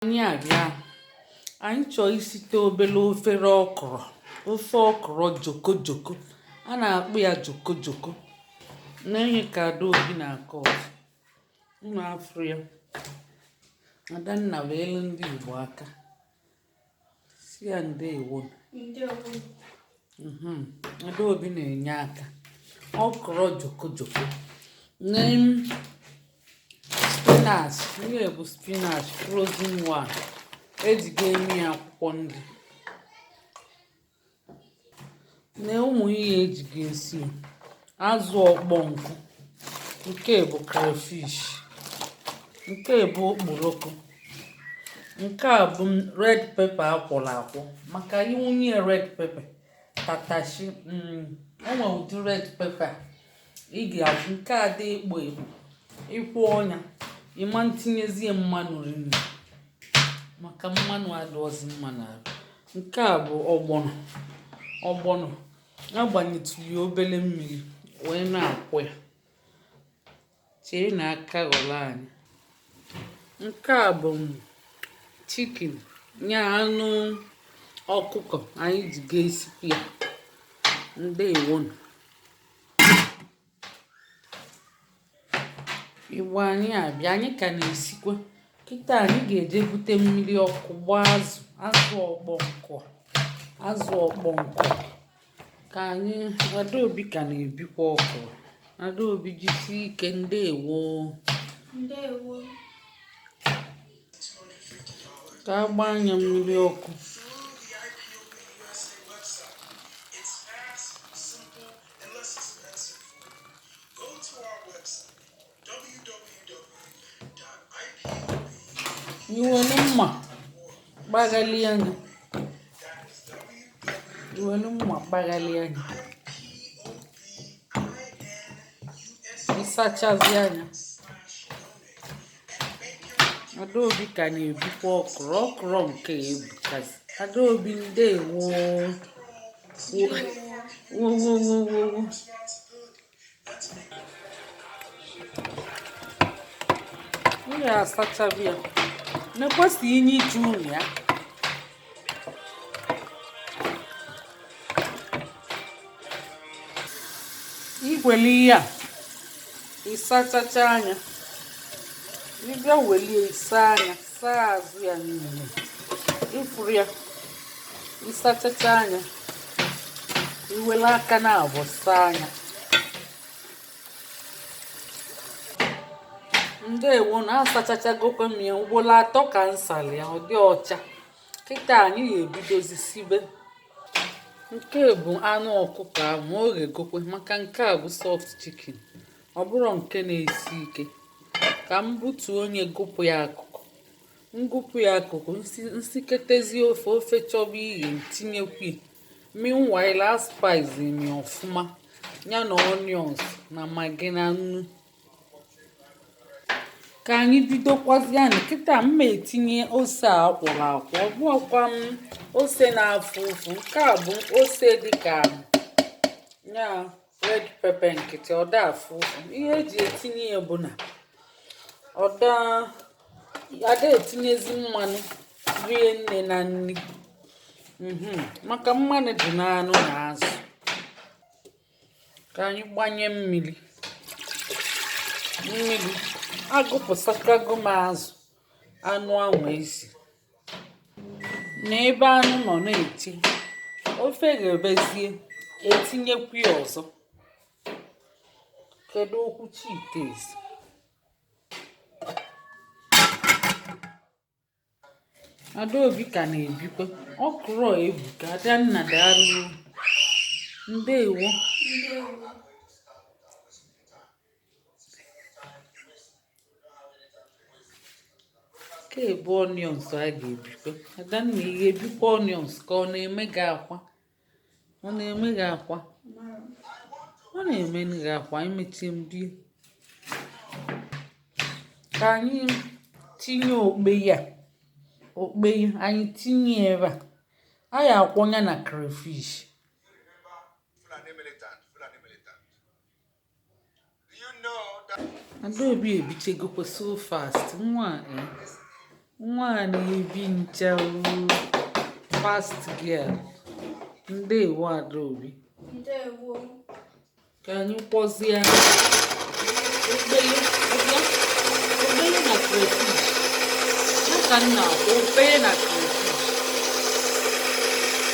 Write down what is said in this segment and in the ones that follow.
Anyị abịa, anyị chọọ isite obere ofere ọkrọ, ofe ọkrọ joko joko. A na-akpọ ya joko joko. Na-enye ka Adaobi na-akọ ọzọ. Unu afụrụ ya. Adanna weelu ndị Igbo aka. Sị ya ndewo. Ndewo. Adaobi na-enye aka. Ọkrọ joko joko. Name spinach. Ihe bụ spinach frozen one. Ejigo eme ya akwụkwọ nri. Na ụmụ ihe ejigo esi ya. Azụ ọkpọ nkụ. Nke bụ crayfish. Nke bụ okporoko. Nke a bụ red pepper akwọrọ akwọ maka ịwụnye red pepper tatashi o nwere ụdị red pepper ị ga-afụ nke a dị ekpo ekpo ịkwọ ọnya ịma ntinyezie mmanụ rinne maka mmanụ adịghịzi mma n'arụ. Nke a bụ ọgbọnọ ọgbọnọ agbanyetụrụ ya obere mmiri wee na-akwọ ya chee na aka ghọrọ anyị. Nke a bụ chicken nya anụ ọkụkọ anyị ji ga-esikwa ya. Ndewonu. Igbo anyị abịa, anyị ka na-esikwa. Kịta anyị ga-eje bute mmiri ọkụ gbaa azụ, azụ ọkpọ nkụ azụ ọkpọ nkụ ka anyị Adaobi ka na-ebikwa ọkụ. Adaobi jisie ike ndewo. Ndewo. Ka a gbaa anya mmiri ọkụ. Iwelu mma gbaghalị anya. Iwelu mma gbaghalị anya. Ịsachazi anya. Adaobi ka na-ebikwa ọkrọ ọkrọ nke ebukazi. Adaobi ndewo. Wo wo wo wo wo. Ị ga-asachabi ya. Na-ekwesị inye iju unu ya. Iweli ihe a ịsachacha anya ịbịa welie ịsa anya saa azụ ya niile ịfụrụ ya ịsachacha anya iwere aka na abụọ saa anya. Ndewo na asachachagokwa m ya ugboro atọ ka m sara ya ọ dị ọcha. Kịta anyị ga-ebidozi sibe. Nke bụ anụ ọkụkọ ahụ o ghegokwe maka nke a bụ soft chicken ọ bụrụ nke na-esi ike ka m butuo onye gụpụ ya akụkụ ngụpụ ya akụkụ nsiketezi ofe ofe chọba ighe ntinyekwu meanwhile a spice mi ọfụma ya na onions na maggi na nnu. Ka anyị bidokwazianụ kịta m ma etinye ose a akwọrọ akwọ ọ bụọkwa m ose na-afụ ụfụ nke a bụ ose dịka ya red pepper nkịtị ọ da afụ ụfụ. Ihe eji etinye ya bụ na ọ da ada etinyezi mmanụ rie nne na nri maka mmanụ dị n'anụ na azụ. Ka anyị gbanye mmiri mmiri agụpụsakago m azụ anụ ahụ esi na ebe anụ nọ na-eche ofe ghebezie etinyekwu ya ọzọ. Kedu okwu chitezi? Adaobi ka na-ebikwa ọkrọ ebuka. Adanna daalụ. Ndewo. Ndewo. Nke bụ onions a ga-ebikwa. Adanna ị ga-ebikwa onions ka ọ na-eme gị akwa? Ọ na-eme gị akwa? Ọ na-eme gị akwa imechie mbie. Ka anyị tinye okpei a okpei anyị tinye ebe a anyị akwọnya na crayfish. Adaobi ebichegokwa so fast nwa a Nwa a na-ebi ncha oo. Fast girl. Ndewo, Adaobi. Ndewo. Ka anyị kwọzie okpeye ọbịa, okpeye na crayfish ya ka m na-akwọ. Okpeye na crayfish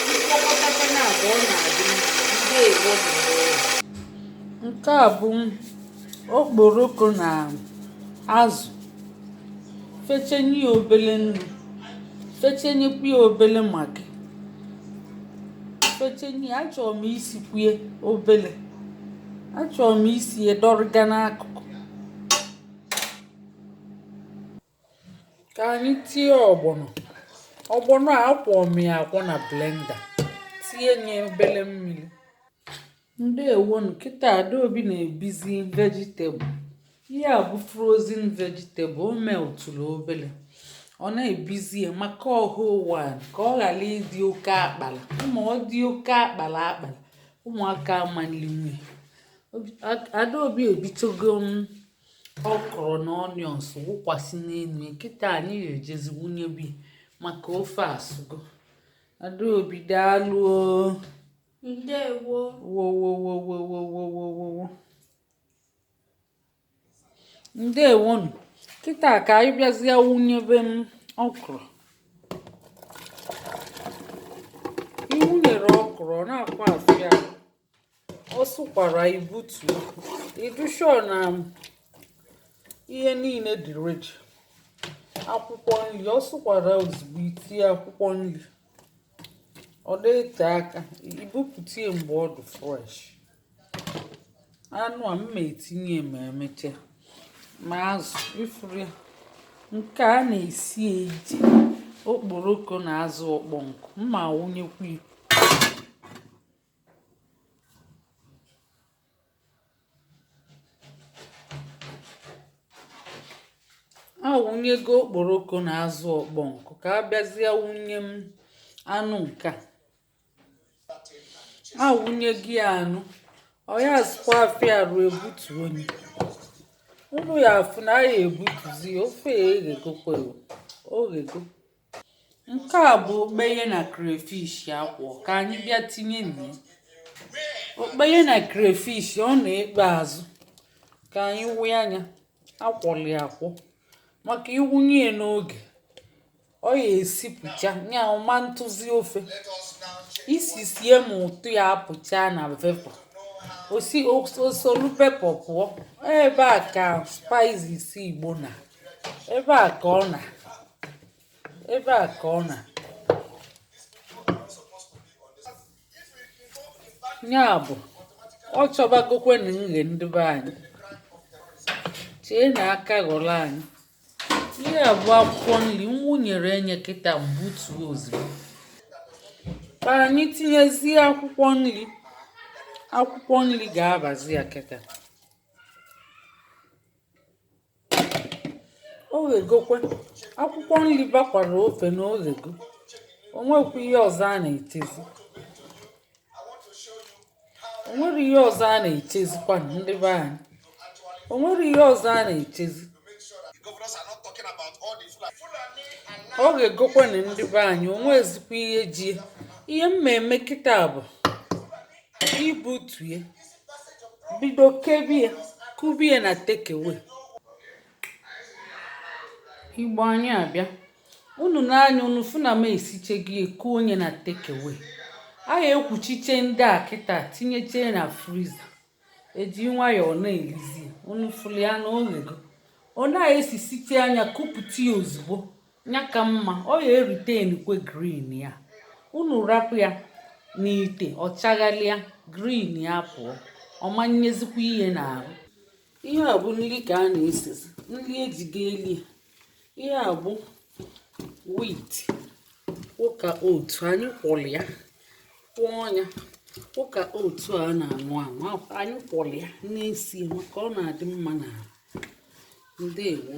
mkpọkọtata na abụọ na-adị mma. Ndewo na nke a bụ okporoko na azụ. Fechenye ya obele nnu, fechenyekwa ya obele Maggi, fechenye ya. Achọrọ m isikwu obele, achọrọ m isi ya dọrịga n'akụkụ. Ka anyị tie ọgbọnọ. Ọgbọnọ a, akwọ m ya akwọ na blender, tinye ya obele mmiri. Ndewonu. Kịta Adaobi na-ebizi vegetable. Ihe a bụ frozen vegetable o meltụrụ obele, ọ na-ebizi ya maka ọhụ one ka ọ ghara ịdị oke akpala. Ụmụ ọ dị oke akpala akpala, ụmụaka amanlinwe. Adaobi ebichogo m okra na onions wụkwasị n'elu ya. Kịta anyị ga-ejezi wunyebi maka ofe asụgo. Adaobi, daalụ o. Ndewo. Wowowowowowowowo. Ndewonu. Kịta ka anyị bịazie wụnyebe m okra. Iwunyere okra, ọ na-akwa afịa, ọ sụkwara ibutuo ịdụ sure na ihe niile dị ready. Akwụkwọ nri ọ sụkwara, ozugbo itinye akwụkwọ nri, ọ na-ete aka ibupụta ya mgbe ọ dị fresh. Anụ a mma etinye ma emechaa, ma azụ ifuru ya. Nke a na-esi eji okporoko na azụ ọkpọ nkụ, mma awụnyekwu ya. Awụnyego okporoko na azụ ọkpọ nkụ, ka a bịazie wụnye m anụ. Nke a awụnyego ya anụ, ọ ya sụkwa afịa arụ ebutu onye unu ya afụ na ya ebutuzi ofe ya. Eghegokwa, oghego. Nke a bụ okpeye na crayfish akwọ. Ka anyị bịa tinye na ya okpeye na crayfish. Ọ na-ekpe azụ, ka anyị wụọ anya akwọli akwọ, maka iwunye ya n'oge ọ ya esipụcha nya ọma ntụzi ofe isi sie ma ụtụ ya apụcha na vapour, osi osolu pepper pụọ. Ebe a ka spices Igbo na ebe a ka ọ na ebe a ka ọ na ya bụ ọ chọbagokwe na nghe. Ndị be anyị chee na aka ghọrọ anyị. Ihe a bụ akwụkwọ nri m wụnyere enye kịta, mbutuo ozugbo. Ka anyị tinyezie akwụkwọ nri. Akwụkwọ nri ga-abazi ya kịta. Oghegokwe akwụkwọ nri bakwara ofe na oghego. O nwekwa ihe ọzọ a na-echezi? O nwere ihe ọzọ a na-echezikwa ndị be anyị? O nwere ihe ọzọ a na-echezi? Ọ ga-egokwe na ndị be anyị o nwezikwa ihe ji ihe mmemme kịta bụ ibutue, bido kebie kubie na takeaway. Igbo anyị abịa unu n'anya, unu fụ na m esichego eku onye na takeaway. A ga-ekwuchiche ndị a kịta, tinyeche na freezer, eji nwayọọ na-elizi. Unu fụrụ ya na oghego. Ọ na-esisiche anya kupụta ya ozugbo ya ka mma. Ọ ya eritenkwe green ya. Unu rapụ ya n'ite, ọ chaghalịa, green ya pụọ, ọ manyezikwa ihe n'ahụ. Ihe a bụ nri ka a na-esezi, nri ejiga eli. Ihe a bụ wheat, ụka oat. Anyị kwọrọ ya, kwụọ ya, ụka oat a na-aṅụ aṅụ. Anyị kwọrọ ya na-esi maka ọ na-adị mma n'ahụ. Ndewo,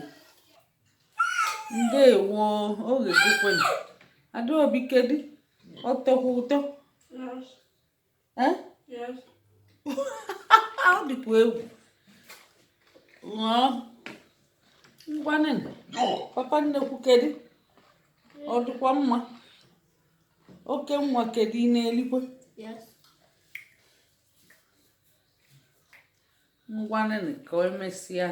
ndewo. Oge gokwenu. Adaobi, kedu? Ọ tọkwa ụtọ? Yes. Eh? Yes. Ọ dịkwa egwu. Ṅụọ ngwanụ. Papa nnekwu, kedu? Ọ dịkwa mma? Oke nwa, kedu ị na-elikwe? Yes. Ngwanụ, ka emesịa.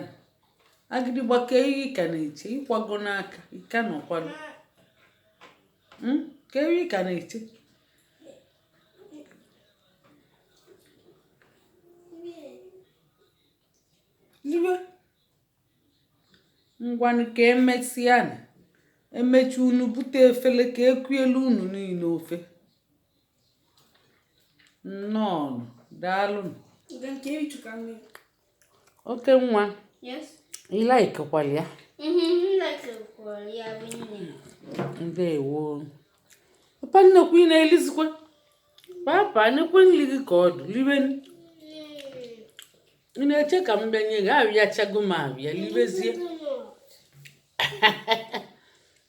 Agịdịgba, ka ihe ị ka na-eche? Ịkwago n'aka ị ka nọkwado. Ka ihe ị ka na-eche? Liwe. Ngwanụ, ka emesịa. Emechi, unu bute efele ka ekuelu unu niile ofe. Nnọọ, daalụnụ. Then can you took me? Oke nwa. Yes. Ị likekwala ya? Mhm. Like a yeah, we Ndewo, papa nnekwu. Ị na-elizikwa? Papa nnekwu, nli gị ka ọ dị. Libe. Ị na-eche ka m bịa nye gị? Abịachago m, abịa libezie.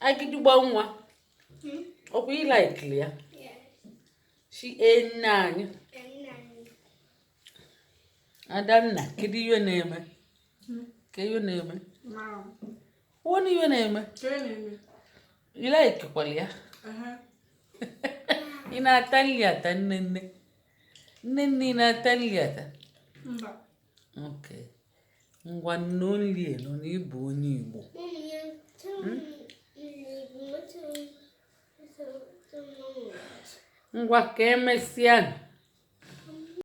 Agịdịgba nwa, ọkwa ị likeli ya? Yes. Chi nne anyị. Adanna, kedu ihe na-eme? Ka ihe na-eme? Mom. Kwuo ihe na-eme. Ị likekwala ya? Uh-huh. Ị na-ata nri ata, nne nne nne nne? Ị na-ata nri ata? Mba. Ok, ngwa, nnọọ, nri elu na ịbụ onye Igbo. Mommy, tell me, tell, tell, tell, Ngwa, ka emesịa.